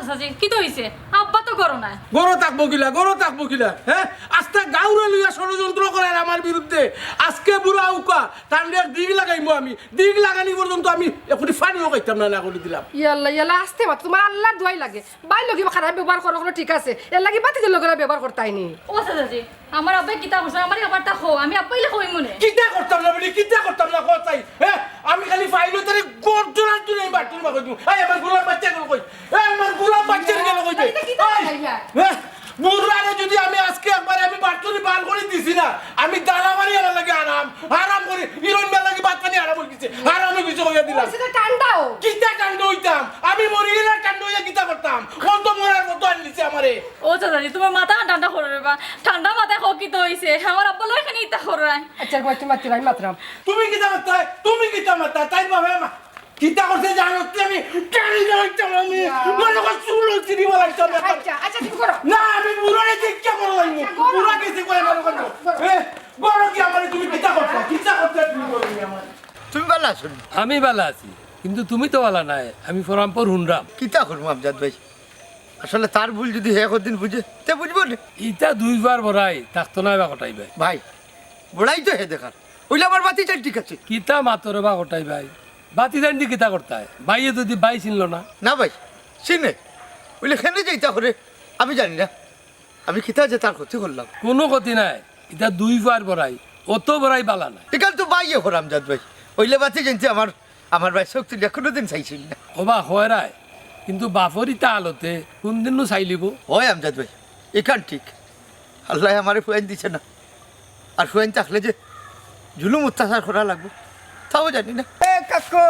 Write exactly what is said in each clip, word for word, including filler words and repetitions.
চাচাজি, কিতা অইছে? আব্বা তো ঘরো নাই। ঘরো থাকবো কিলা, ঘরো থাকবো কিলা, হে? আস্তা গাঁওরে লইয়া ষড়যন্ত্র করার আমার বিরুদ্ধে। আজকে বুড়া উকা, তানরে এক দিগ লাগাইমু আমি। দিগ লাগানি পর্যন্ত আমি এখুনি পানিও খাইতাম না, না করি দিলাম। ইয়াল্লা, ইয়াল্লা, আস্তে মাতো, তুমার আল্লার দোয়াই লাগে। বাইর লগে খারাপ ব্যবহার করো, করো ঠিক আছে, এরলাগি ভাতিজার লগে ব্যবহার করতায় নি। ও চাচাজি, আমার আব্বায় কিতা করছইন, আমারে একবারতা কও, আমি আব্বাইলে কইমুনে। কিতা করতাম না বেটি, কিতা করতাম না, কও চাই। হে, আমি খালি পাইলে তারে গর্দনার তুলে আমি বাট্টুরি বার করি দিমু। এই, আমার গুলাম বাইচ্চা গেল কই? এই, আমার গুলাম বাইচ্চা গেল কই বে? এই, হে, বুড়ারে যদি আমি আজকে একবারে আমি বাট্টুরি বার করি দিছি না, আমি দানা মারি আমার লাগি আরাম, আরাম করি, হিরোইন বেলা লাগি ভাত পানি আরাম অই গেছে, আরাম অই গেছে কইয়া দিলাম। ওই সেটা ঠান্ডাও। কিতা ঠান্ডা অইতাম? আমি মরি গেলে ঠান্ডা অইয়া কিতা করতাম? কোন তো মরার মতো আনি দিছে আমারে। ও চাচাজি, তুমার মাথা ঠান্ডা করো রে বা। ঠান্ডা মাথায় কও কিতা অইছে? আমার আব্বা লগে কেনে ইতা কররায়? আচ্ছা, কই তুমি মাতিরাম, আমি মাতরাম। তুমি কিতা মাতরায়? তুমি কিতা মাতরায়? তাইর বাপে মা-, কিতা করছে জানো তো আমি? টানি ধরতাম আমি। মনে কর চুল ছিঁড়ি বলাইতাম। আচ্ছা, আচ্ছা, তুমি করো। না, আমি বুড়ারে দেখে বড় লাগবো। আচ্ছা, করো। বুড়া গেছে কই আমার ওখানে? করো। এ, বড় কি আমারে তুমি কিতা করছো? কিতা করছো তুমি বলো নি আমারে? তুমি ভালা আছো নি? আমি ভালা আছি, কিন্তু তুমি তো ভালা নাই। আমি ফরামপুর হুনরাম। কিতা করবো আমজাদ ভাই? আসলে তার ভুল যদি হে একদিন বুঝে, তে বুঝবো নে। ইতা দুই বার বড়াই থাকতো নায় বা কটাই ভাই। ভাই, বড়াই তো হে দেখার। অইলে আমার ভাতিজাইন ঠিক আছে। কিতা মাতো রে বা কটাই ভাই? ভাতিজাইন দি কিতা করতায়? ভাইয়ে যদি ভাই চিনলো না? না ভাই, চিনে। অইলে কেনে যে ইতা করে, আমি জানি না। আমি কিতা যে তার ক্ষতি করলাম? কুনু ক্ষতি নাই। ইতা দুই বার বড়াই, অত বড়াই ভালা নায়। ইখান তো ভাইয়ে কর আমজাদ ভাই। অইলে ভাতিজাইনতে আমার আমার ভাই চোখ তুলিয়া কুনুদিন চাইছিল না। ও বা, হয় রায়, কিন্তু বাপর ইতা হালতে কুনদিন নু চাইলিবো? হয় আমজাদ ভাই, ইখান ঠিক। আল্লায় আমারে ফুয়াইন দিছে না, আর ফুয়াইন থাকলে যে জুলুম অত্যাচার করা লাগবো, তাও জানি না। এ কাকু,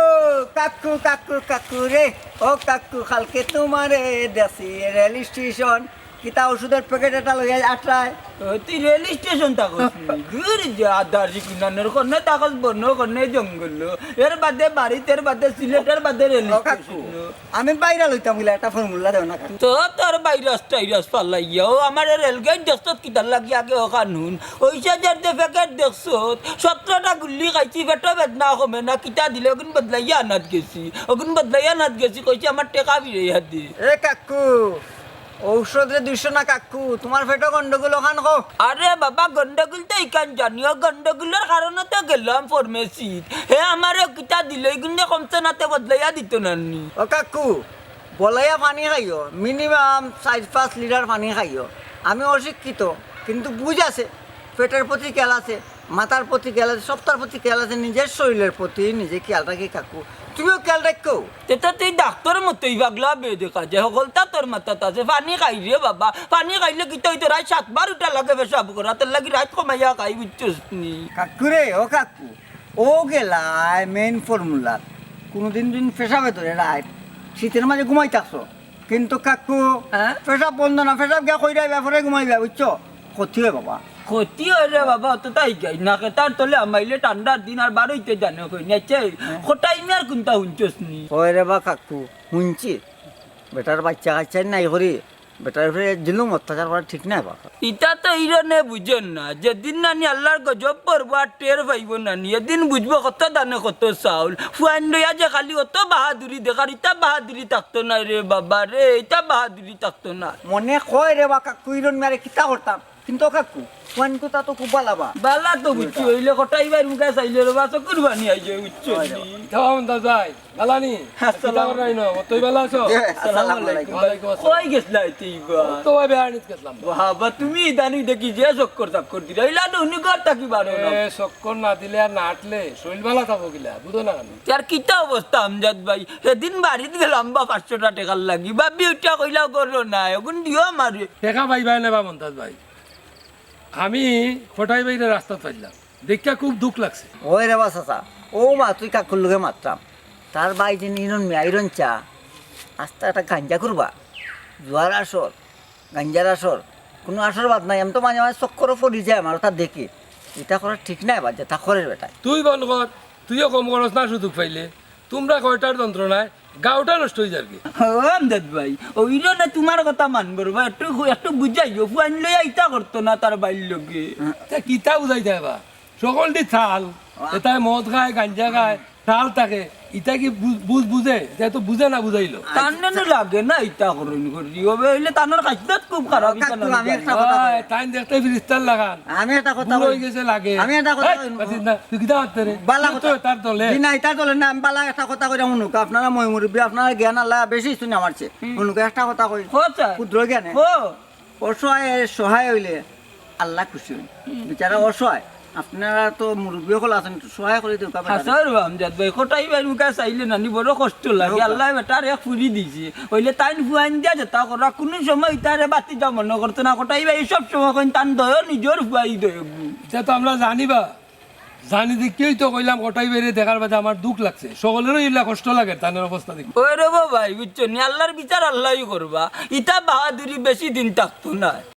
কাকু, কাকু, কাকু রে, ও কাকু, কালকে তুমারে দেখছি রেল স্টেশন, কিতা ওষুধর প্যাকেট এটা লইয়া আটরায়? ও, তুই রেল স্টেশন থাকস নি? দূর যা, দার্জিলিং নানের কন্যা থাকস বন্য কন্যা জঙ্গল। এর বাদে বাড়িত, এর বাদে সিলেট, এর বাদে রেল ও কাকু, স্টেশন। আমি বাইরা লইতাম গিলা, একটা ফর্মুলা দেও না কাকু। তো তোর ভাইরাস টাইরাস ফালাইয়া, ও আমার রেল গাড়ির দস্তত কিতার লাগি আগে ও কানুন। ওই যে যে প্যাকেট দেখছত, সতেরোটা গুল্লি খাইছি, পেটো বেদনা কমে না, কিতা দিলে ওগুন বদলাইয়া আনাত গেছি, ওগুন বদলাইয়া আনাত গেছি, কইছি আমার টেকা ফিরাইয়া দে। এ কাকু, ঔষধ রে দুইশো না কাকু, তুমার পেটো গন্ডগোল অখান কও। আরে বাবা, গন্ডগোল তো ইখান জানি, ও গন্ডগোলর কারণে তো গেলাম ফার্মেসিত। হে আমারে কিতা দিল, ইগুন দে কমছে না তে বদলাইয়া দিত না নি। ও কাকু, বলাইয়া পানি খাইও, মিনিমাম চাইর পাঁচ লিটার পানি খাইও। আমি অশিক্ষিত, কিন্তু বুঝ আছে, পেটের প্রতি খেয়াল আছে। মাথার প্রতি খেয়াল আছে, সবটার প্রতি খেয়াল আছে, নিজের শরীরের প্রতি নিজে খেয়াল রাখি কাকু, তুমিও খেয়াল রাখো। তে তো তুই ডাক্তর মতোই পাগলা বে দেখা যায়, হকলতা তোর মাথাত আছে। পানি খাই রে বাবা, পানি খাইলে কিতা অইতো, রাইত সাতবার উঠা লাগে পেশাব করা, তার লাগি রাইত কমাইয়া খাই, বুঝছস নি? কাকু রে, ও কাকু, ও গেলায় মেইন ফর্মুলা, কুনুদিন যদি পেশাবে ধরে রাইত, শীতের মাঝে ঘুমাই থাকছো, কিন্তু কাকু, হ্যাঁ? পেশাব বন্ধ না, পেশাব গিয়া কইরায় ব্যাপারে ঘুমাইবা, বুঝছো? ক্ষতি অয় বাবা। ক্ষতি অয় রে বাবা, অততাই গাই না, খেতার তলে হামাইলে ঠান্ডার দিন আর বারইতে জানে কই না, আচ্ছা, হ্যাঁ। কটাই মিয়ার কুনতা হুনছস নি? অয় রে বা কাকু, হুনছি, বেটার বাচ্চা কাচ্চা নাই করি, বেটার উপরে জুলুম অত্যাচার করা ঠিক নায় বা। ইতা তো ইরনে বুঝইন না, যেদিন নানি আল্লার গজব পড়বো আর টের পাইবো নানি, এদিন বুঝবো কত ধানে কত চাউল। ফুয়াইন লইয়া যে খালি অত বাহাদুরি দেখার, ইতা বাহাদুরি থাকতো নায় রে বাবা রে, ইতা বাহাদুরি থাকতো নায়। মনে কয় রে বা কাকু, ইরন মিয়ারে কিতা করতাম, কিন্তু ও কাকু, ফুয়াইন কথা তো খুব বালা বা। বালা তো বুঝছি, অইলে কটাই ভাইর মুখে চাইলে রে বা, চকুর পানি আইছে, বুঝছো নি? ইতা বাবা মন্তাজ ভাই, বালা নি? আসসালামু আলাইকুম। কিতা খবর নাইন? তুই বালা আছো? জি, আসসালামু আলাইকুম। ওয়ালাইকুম আসসালাম। কই গেছলা এতে ইবা? তো ভাই বেড়ানিত গেছলাম। বাবা, তুমি ইদানিং দেখি যে চক্কর চাক্কর দিরা, ইলা তো উনি ঘর থাকি বারো না। এ, চক্কর না দিলে আর না আটলে শরীর বালা থাকবো কিলা, বুঝো না কেনে? ইয়ার কিতা অবস্থা আমজাদ ভাই? সেদিন বাড়িত গেলাম বা পাঁচশোটা টেকার লাগি, ভাবি উঠিয়া কইলা ঘরো নাই, অগুন দিও আমারে। টেকা পাইবায় না বা মন্তাজ ভাই, আমি কটাই ভাইরে রাস্তাত পাইলাম, দেখিয়া খুব দুখ লাগছে। ওই রে বা চাচা, ও বা তুই কাকুর লগে মাতরাম, তার ভাই যে ইরন মিয়া, ইরন চা, আস্তা একটা গাঞ্জা করবা, জুয়ার আসর, গাঞ্জার আসর, কুনু আসর বাদ নাই। আমি তো মাঝে মাঝে চক্করো পড়ি যাই, আমার ওটা দেখি, ইতা করা ঠিক নায় বা, যেতা করের বেটায়। তুই বন্ধ কর, তুইও কম করস না সুযোগ পাইলে। তুমরা কয়টার যন্ত্রণায় গাঁওটা নষ্ট অই যারগি। ও আমজাদ ভাই, অউ ইরনে তুমার কথা মানবো রে বা, একটু, একটু বুঝাইও, ফুয়াইন লইয়া ইতা করতো না তার ভাইর লগে। তে কিতা বুঝাইতায় বা? সকলটি চাল, এটায় মদ খায়, গাঞ্জা খায়, চাল থাকে, ইতা কি বুঝ-, বুঝ বুঝে? ইতা তো বুঝে না বুঝাইলো। তার নানু লাগে না ইতা করইন করি। অবে অইলে তানর খাসলত খুব খারাপ, ইতা কাকু, নানু আমি লাগে। একটা কথা কই। ওই, তাইন দেখতে ফিরিস্তার লাখান। আমি একটা কথা বুড়ো কই। অই গেছে লাগে। আমি একটা কথা এই, কই। বাতিস না, তুই কিতা মাতরে? বালা তুই তো কথা। তার দলে। জি না, ইতার দলে না, আমি বালা একটা কথা কইরাম হুনুক। আপনারা ময় মুরব্বি, আপনারা জ্ঞান আল্লাহ বেশি শুনে আমার চেয়ে। হুম। হুনুক, একটা কথা কই। কও স্যার। ক্ষুদ্র জ্ঞানে। কও। অসহায় সহায় অইলে আল্লাহ খুশি অইন। বেচারা অসহায়। আপনারা তো মুরব্বি অকল আছইন, একটু সহায় করি দেউক্কা বেটারে। হাছা রে আমজাদ ভাই, কটাই ভাইর মুখে চাইলে নানি বড় কষ্ট লাগে। আল্লায় বেটারে এক ফুরি দিছে। অইলে তাইন ফুয়াইন দিয়া যেতা কররা, কুনু সময় ইতারে বাতিজা মনো করতা না। কটাই ভাই সব সময় কইন, তান দয় নিজর ফুয়াই দয়। ইতা তো আমরা জানি বা। জানি দেখিয়াউ তো কইলাম, কটাই ভাইরে দেখার বাদে আমার দুখ লাগছে। সকলরউ ইলা কষ্ট লাগে, তানর অবস্থা দেখি। ওই রে বা ভাই, বুঝছো নি? আল্লার বিচার আল্লায়উ করবা। ইতা বাহাদুরি বেশি দিন থাকতো নায়।